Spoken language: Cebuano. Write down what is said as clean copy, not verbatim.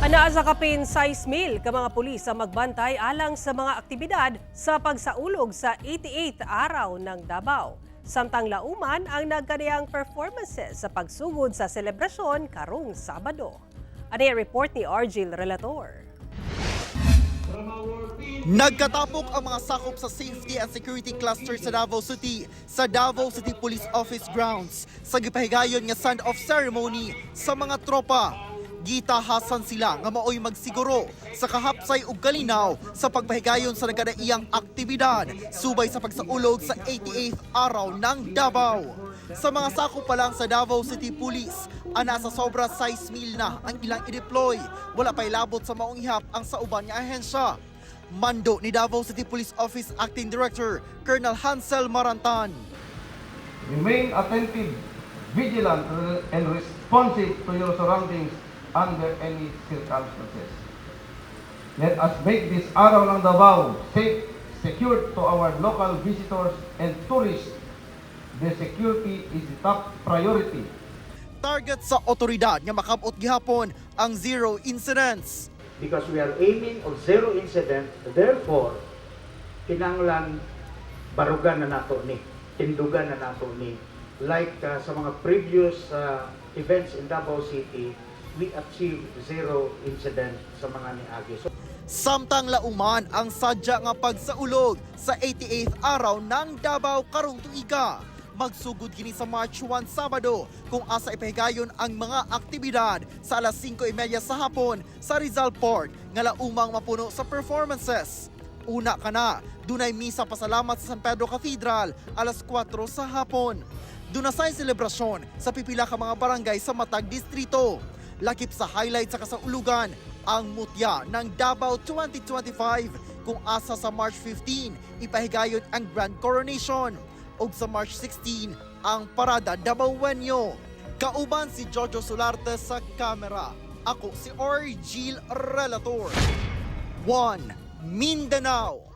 Anaa sa kapin 6 mil ka mga pulis ang magbantay alang sa mga aktibidad sa pagsaulog sa 88th Araw ng Davao. Samtang lauman ang nagkadiyang performances sa pagsugod sa selebrasyon karong Sabado. Ano yung report ni Argil Relator? Nagkatapok ang mga sakop sa Safety and Security Cluster sa Davao City sa Davao City Police Office grounds sa gipahigayon nga send-off ceremony sa mga tropa. Gitahasan sila nga maoy magsiguro sa kahapsay ug kalinaw sa pagpahigayon sa nagkadaiyang aktibidad subay sa pagsaulog sa 88th Araw ng Davao. Sa mga sakop pa lang sa Davao City Police, ana sa sobra 6 mil na ang ilang i-deploy. Wala pa'y labot sa maong ihap ang sa uban nga ahensya. Mando ni Davao City Police Office Acting Director Colonel Hansel Marantan. Remain attentive, vigilant, and responsive to your surroundings under any circumstances. Let us make this Araw ng Davao safe, secured to our local visitors and tourists. The security is the top priority. Target sa otoridad nga makabot gihapon ang zero incidents. Because we are aiming of zero incident, therefore, kinanglan barugan na nato ni, tindugan na nato ni. Like sa mga previous events in Davao City, we achieved zero incident sa mga niagi. So, Samtang lauman ang sadya nga pagsaulog sa 88th Araw ng Davao karong tuiga. Magsugod kini sa March 1, Sabado, kung asa ipahigayon ang mga aktibidad sa alas 5:30 sa hapon sa Rizal Park nga laumang mapuno sa performances. Una kana, dunay misa pasalamat sa San Pedro Cathedral alas 4 sa hapon. Duna say selebrasyon sa pipila ka mga barangay sa matag distrito. Lakip sa highlight sa kasaulugan ang Mutya ng Davao 2025, kung asa sa March 15 ipahigayon ang Grand Coronation ug sa March 16 ang Parada Dabawenyo. Kauban si Jojo Solarte sa kamera. Ako si Orgil Relator. 1 Mindanao.